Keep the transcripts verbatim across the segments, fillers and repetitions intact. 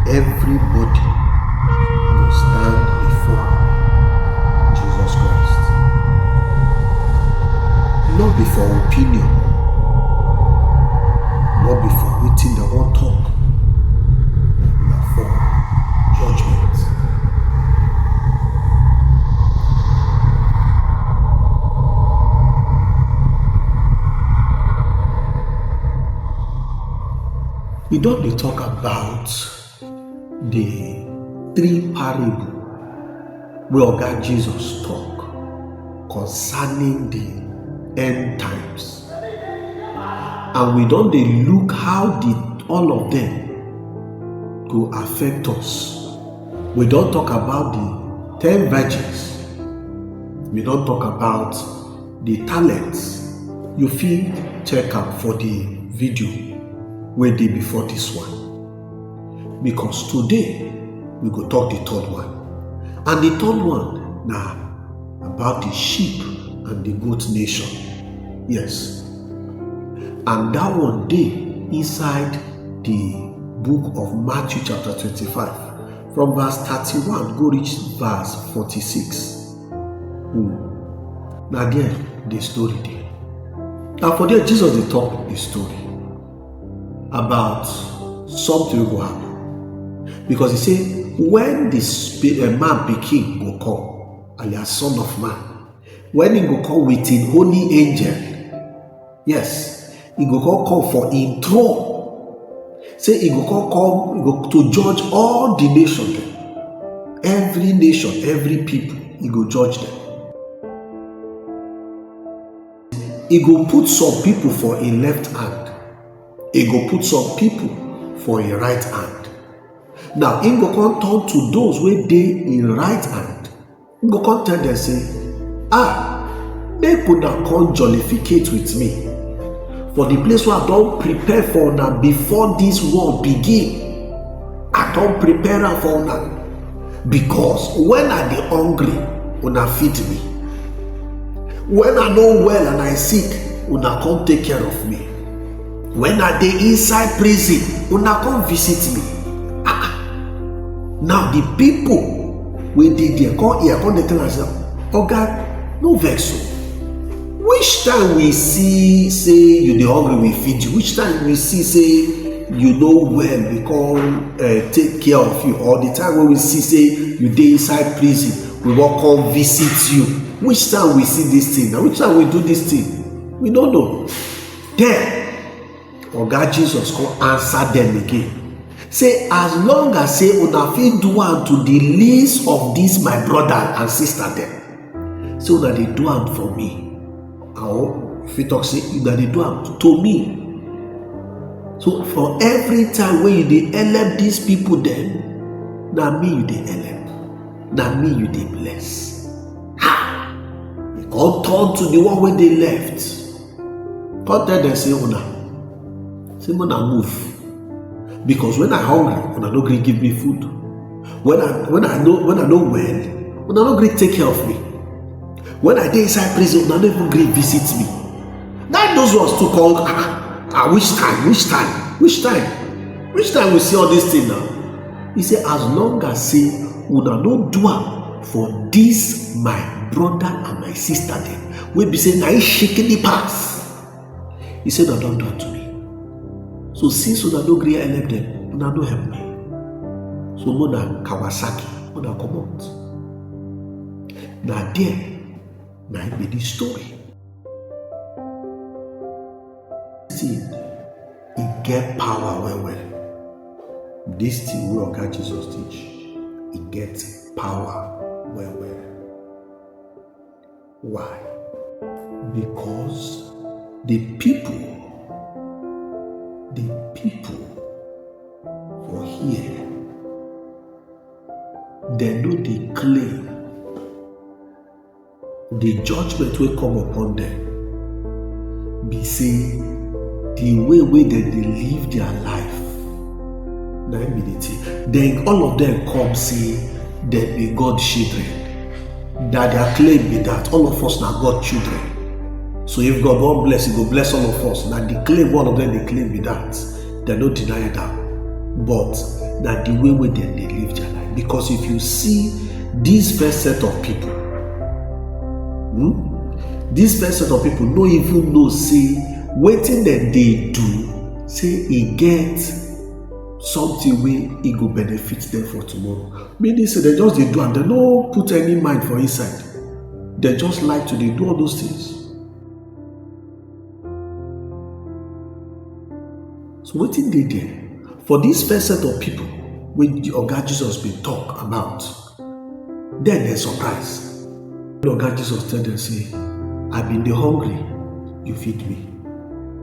Everybody go stand before Jesus Christ. No be for opinion, no be for wetin dem wan talk, na for judgment. We don dey talk about the three parable wey Oga Jesus talk concerning the end times, and we don dey look how the all of them go affect us. We don talk about the ten virgins. We don talk about the talents. You fit check am for the video wey dey before this one, because today we go talk the third one, and the third one na about the sheep and the goat nation. Yes, and that one dey inside the book of Matthew chapter twenty-five, from verse thirty-one go reach verse forty-six. Hmm. Na there the story dey. Na for there Jesus dey talk the story about something wey go happen. Because he say, when the spi- uh, man pikin go come, alias son of man, when he go come with him holy angel, yes, he go come come for him throne. Say he go come come, he go to judge all the nation dem. Every nation, every people, he go judge them. He go put some people for him left hand. He go put some people for him right hand. Now, he go come turn to those wey dey him right hand. He go come tell them say, "Ah, make una come jollificate with me for the place wey I don prepare for una before this world begin. I don prepare am for una, because when I dey hungry, una feed me. When I no well and I sick, una come take care of me. When I dey inside prison, una come visit me." Ah, ah. Now the people wey dey there come hear, come dey tell am say, "Oga, no vex o. Which time we see say you dey hungry, we feed you? Which time we see say you no well, we come uh, take care of you? Or the time when we see say you dey inside prison, we wan come visit you? Which time we see this thing? Na which time we do this thing? We no know." Then Oga Jesus come answer them again. Say, "As long as say una fit do am to the least of these my brother and sister dem, say una dey do am for me." Or fit talk say, "Una dey do am to me." So for every time wey you dey help these people dem, na me you dey help. Na me you dey bless. Ha! He come turn to the one wey dey left. Come tell them say, "Una, say una move. Because when I hungry, una no gree give me food. When I when I no when I no well, una no gree take care of me. When I dey inside prison, una no even gree visit me." Now those ones too come, "Ah, ah, which time, which time, which time, which time we see all this thing now?" He say, "As long as say una no do am for this my brother and my sister dem, wey be say na him shikini pass," he say, "Una don do am to me. So since una no gree help them, una no help me. So una Kawasaki, una comot." Na there na him be the story. Thing, e get power well well. This thing wey Oga Jesus teach, e get power well well. Why? Because the people, the people for here, dem no dey claim the judgment wey come upon them be say the way wey dem dey live their life, na im be the thing. Then all of them come say dem be God children. Na their claim be that all of us na God children. So if God wan bless, he go bless all of us. Na the claim all of them dey claim be that. Dem no deny that. But na the way wey dem dey live their life. Because if you see this first set of people, hmm, this first set of people no even know say wetin dem dey do, say e get something wey e go benefit them for tomorrow. Meaning say dem just dey do am, dem no put any mind for inside. Dem just like to dey do all those things. So wetin dey there? For this first set of people wey the Oga Jesus bin talk about, then dem surprise. When Oga Jesus tell them say, "I bin dey hungry, you feed me.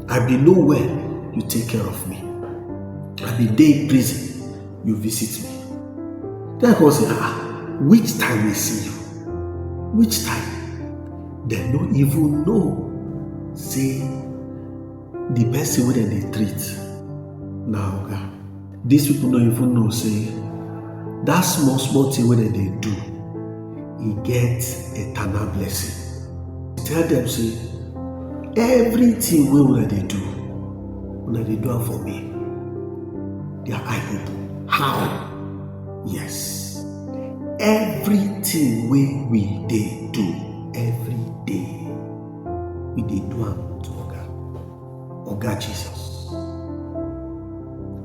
I bin no well, you take care of me. I bin dey prison, you visit me." Then I come say, "Ah, which time we see you? Which time?" Dem no even know say the person wey dem dey treat na Oga. These people no even know say that small small thing wey dem dey do, e get eternal blessing. Tell them say, "Everything wey una dey do, una dey do am for me." Their eye open. How? Yes. Everything wey we dey do every day, we dey do am to Oga. Oga Jesus.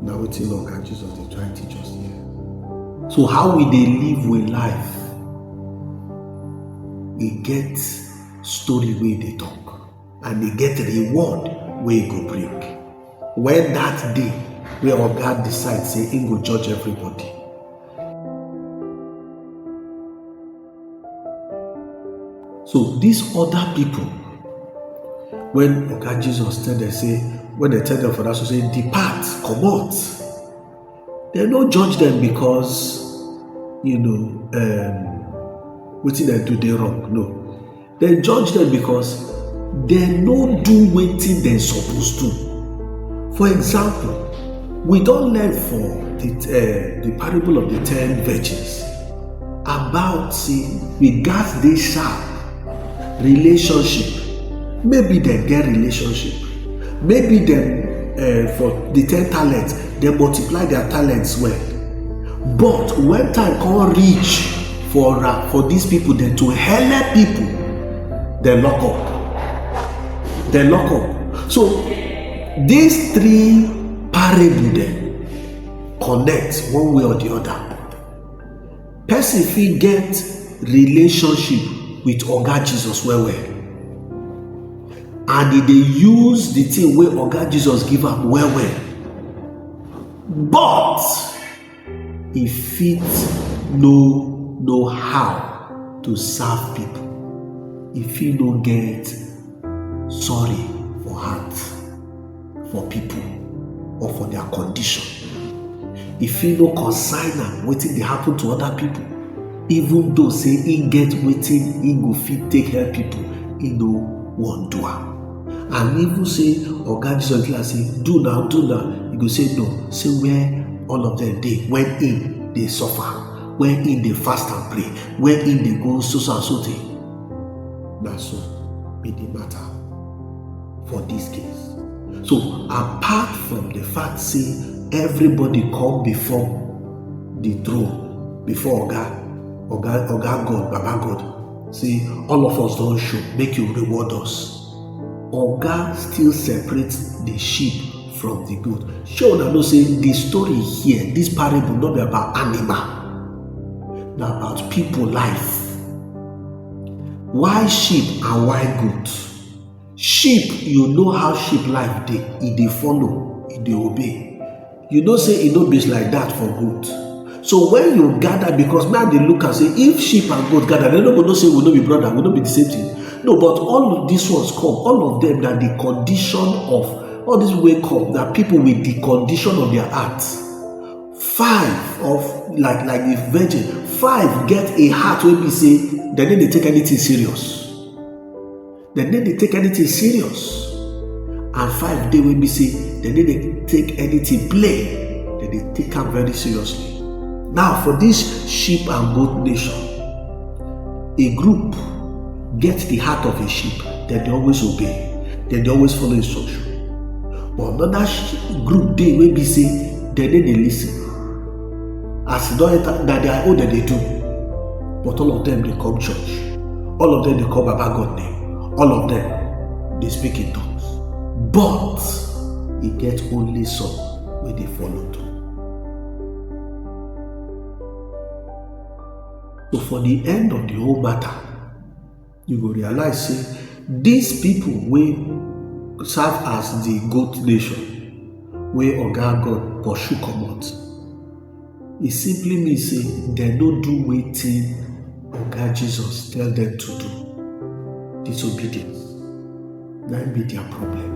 Na wetin Oga Jesus dey try teach us here. So how we dey live we life, e get story wey e dey talk, and e get reward wey e go bring. When that day wey Oga decide say im go judge everybody. So these other people, when Oga Jesus tell them say, when dem tell them for that so say, "Depart, comot," dem no judge them because, you know, um, wetin dem do dey wrong. No, dem judge them because dem no do wetin dem suppose do. For example, we don learn for the, uh, the parable of the ten virgins about say we gats dey sharp. Relationship. Maybe dem get relationship. Maybe dem, uh, for the ten talents, dem multiply their talents well. But when time come reach for, uh, for these people dem to help people, dem lock up. Dem lock up. So these three parable dem connect one way or the other. Person fit get relationship with Oga Jesus well well, and e dey use the thing wey Oga Jesus give am well well, but e fit no know how to serve people. E fit no get sorry for heart for people or for their condition. E fit no concern am wetin dey happen to other people, even though say e get wetin e go fit take help people, e no wan do am. And even say Oga Jesus tell am say, "Do now, do now," e go say, "No, say where all of them dey, when im dey suffer, when im dey fast and pray, when im dey go so so and so thing." Na so be the matter for this case. So apart from the fact say everybody come before the throne, before Oga, Oga, Oga God, Baba God, say, "All of us don show, make you reward us." Oga still separate the sheep from the goat. Shey una know say the story here, this parable, no be about animal, na about people life. Why sheep and why goat? Sheep, you know how sheep life dey, e dey follow, e dey obey. You know say e no be like that for goat. So when you gather, because now dey look and say, if sheep and goat gather, dem no go know say we no be brother, we no be the same thing. No, but all of these ones come, all of them na the condition of, all these wey come na people with the condition of their heart. Five of, like, like the virgin, five get a heart wey be say dem no dey take anything serious. Dem no dey take anything serious. And five dey wey be say dem no dey take anything play. Dem dey take am very seriously. Now, for this sheep and goat nation, a group get the heart of a sheep. Dem dey always obey. Dem dey always follow instruction. But another group dey wey be say dem dey dey listen. As e don enter, na their own dem dey do. But all of them dey come church. All of them dey call Baba God name. All of them dey speak in tongues. But e get only some wey dey follow too. So for the end of the whole matter, you go realize say these people wey serve as the goat nation wey Oga God pursue comot, e simply mean say dem no do wetin Oga Jesus tell dem to do. Disobedience. Na im be their problem.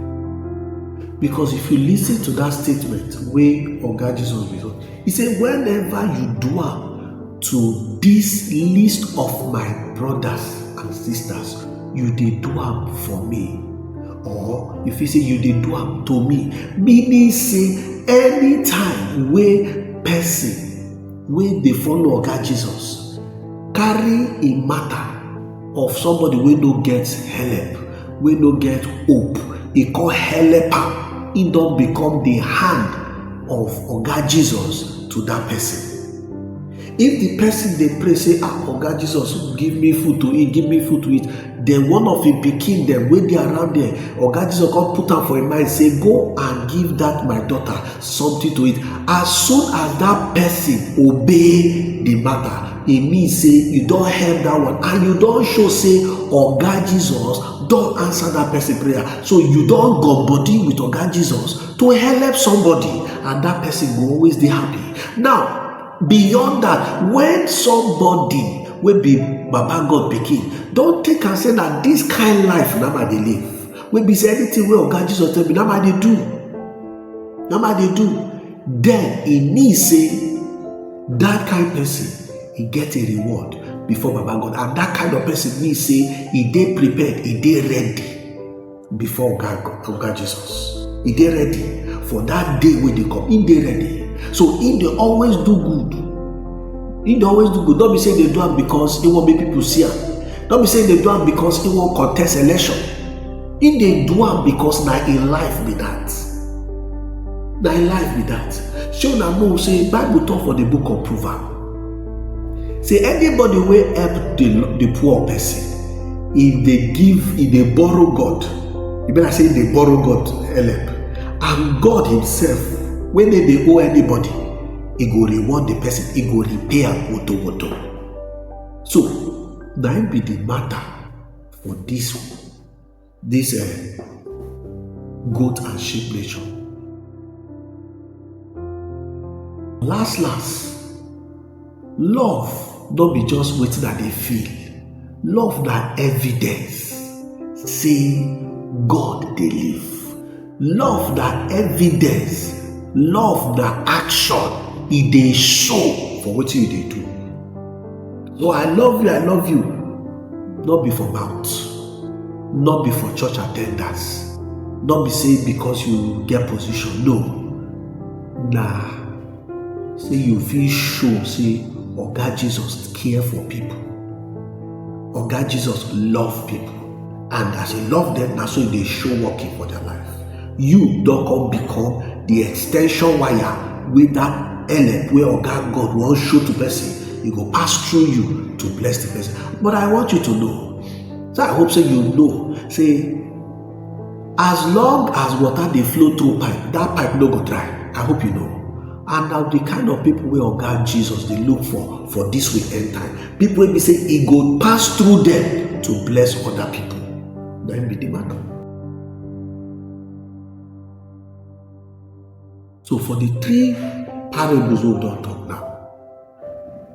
Because if you listen to that statement wey Oga Jesus be talk, he say, "Whenever you do am to this least of my brothers and sisters, you dey do am for me." Or if you say, "You dey do am to me," meaning say anytime wey person wey dey follow Oga Jesus carry a matter of somebody wey no get help, wey no get hope, e come help am, e don become the hand of Oga Jesus to that person. If the person dey pray say, "Ah, Oga Jesus, give me food to eat, give me food to eat," then one of him pikin dem wey dey around there, Oga Jesus come put am for him mind say, "Go and give that my daughter something to eat." As soon as that person obey the matter, e mean say you don help that one and you don show say Oga Jesus don answer that person prayer. So you don go body with Oga Jesus to help somebody, and that person go always dey happy. Now, beyond that, when somebody wey be Baba God pikin don take am say na this kind life na I dey live, wey be say anything wey Oga Jesus tell me na I dey do, na I dey do, then e mean say that kind person e get a reward before Baba God, and that kind of person mean say e dey prepared, e dey ready before Oga, Oga Jesus. E dey ready for that day wey dey come. E dey ready. So e dey always do good. E dey always do good. No be say e dey do am because e wan make people see am. No be say e dey do am because e wan contest election. E dey do am because na im life be that. Na im life be that. Shey una know say Bible talk for the book of Proverbs say anybody wey help the, the poor person, e dey give, e dey borrow God. E be like say e dey borrow God help. And God himself, wey no dey owe anybody, e go reward the person, e go repay am woto woto. So, na im be the matter for this, this, eh, goat and sheep nation. Last, last, love no be just wetin I dey feel. Love na evidence say God dey live. Love na evidence. Love na action. E dey show for wetin you dey do. So I love you, I love you. No be for mouth. No be for church attendance. No be say because you get position. No. Na say you fit show say Oga Jesus care for people. Oga Jesus love people. And as he love them, na so e dey show working for their life. You don come become the extension wire wey that help wey Oga God wan show to person, e go pass through you to bless the person. But I want you to know, so I hope say you know, say as long as water dey flow through pipe, that pipe no go dry. I hope you know. And na the kind of people wey Oga Jesus dey look for for this week end time. People wey be say e go pass through them to bless other people. Na im be the matter. So for the three parables we don talk now,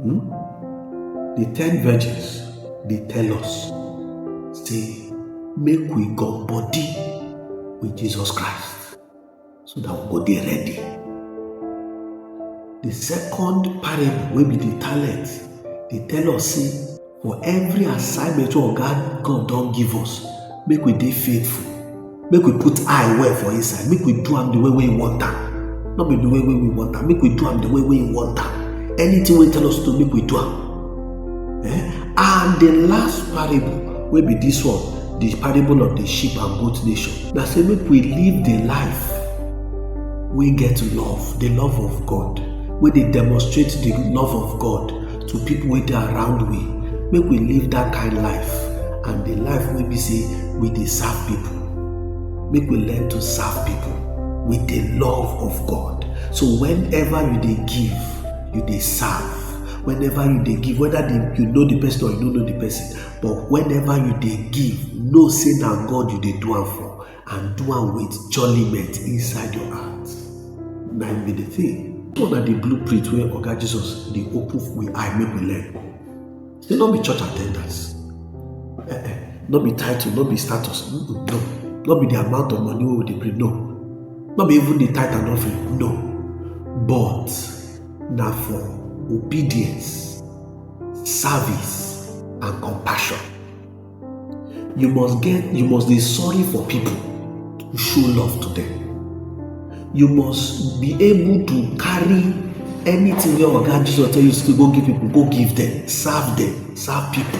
hmm, the ten virgins dey tell us say make we gum body with Jesus Christ so that we go dey ready. The second parable wey be the talent dey tell us say for every assignment wey Oga God don give us, make we dey faithful. Make we put eye well for inside. Make we do am the way wey he want am. No be the way wey we want am. Make we do am the way wey he want am. Anything wey he tell us to do, make we do am. Eh? And the last parable wey be this one, the parable of the sheep and goat nation. Na say make we live the life We get love, the love of God, wey dey demonstrate the love of God to people wey dey around we. Make we live that kind life, and the life wey be say we dey serve people. Make we learn to serve people with the love of God. So whenever you dey give, you dey serve. Whenever you dey give, whether the, you know the person or you no know the person, but whenever you dey give, know say na God you dey do am for, and do am with jollyment inside your heart. Na im be the thing. So na the blueprint wey Oga Jesus dey open we eye make we learn. Say no be church attendance, eh, eh, no be title, no be status, mm-mm, no, no be the amount of money wey we dey bring, no, no be even the tithe and offering, no, but na for obedience, service, and compassion. You must get, you must dey sorry for people to show love to them. You must be able to carry anything wey Oga Jesus tell you to go give people, go give them, serve them, serve people.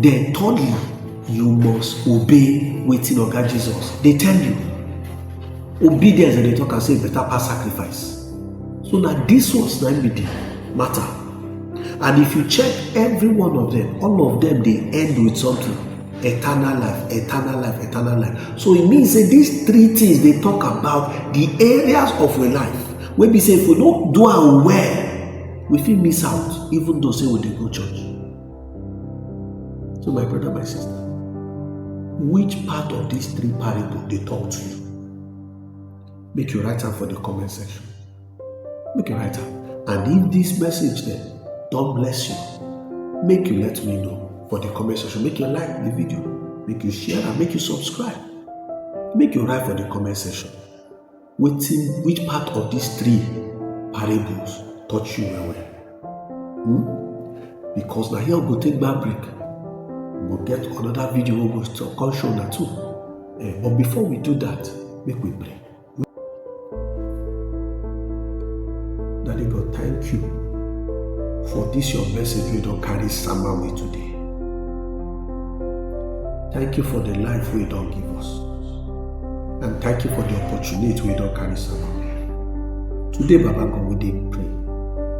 Then thirdly, you must obey wetin Oga Jesus dey tell you. Obedience, dem dey talk am say better pass sacrifice. So na this ones na im be the matter. And if you check every one of them, all of them dey end with something. Eternal life, eternal life, eternal life. So e mean say these three things dey talk about the areas of we life wey be say if we no do am well, we fit miss out, even though say we dey go church. So my brother, my sister, which part of these three parables dey talk to you? Make you write am for the comment section. Make you write am. And if this message dem don bless you, make you let me know for the comment section. Make you like the video, make you share am, make you subscribe, make you write for the comment section. Wetin, which part of these three parables touch you well well? Hmm? Because na here we go take back break. We go get another video wey go still come show una too. Eh, but before we do that, make we pray. Daddy God, thank you for this your message wey don carry sama way today. Thank you for the life wey you don give us. And thank you for the opportunity wey you don carry sama way. Today, Baba God, we dey pray.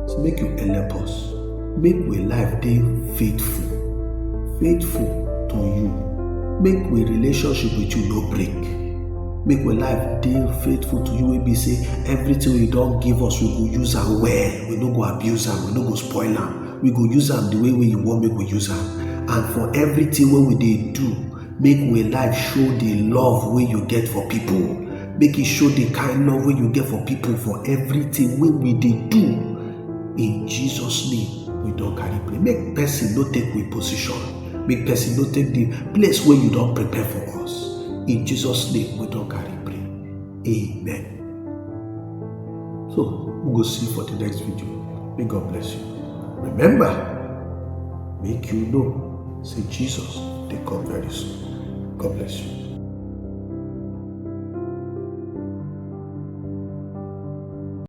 So make you help us. Make we life dey faithful. Faithful to you. Make we relationship with you no break. Make we life dey faithful to you wey be say everything wey you don give us, we go use am well. We no go abuse am, we no go spoil am. We go use am the way wey you want make we use am. And for everything wey we dey do, make we life show the love wey you get for people. Make e show the kind love wey you get for people for everything wey we dey do. In Jesus' name, we don carry pray. Make person no take we position. Make person no take the place wey you don prepare for us. In Jesus' name, we don carry pray. Amen. So, we go see for the next video. May God bless you. Remember, make you know, say Jesus dey come very soon. God bless you.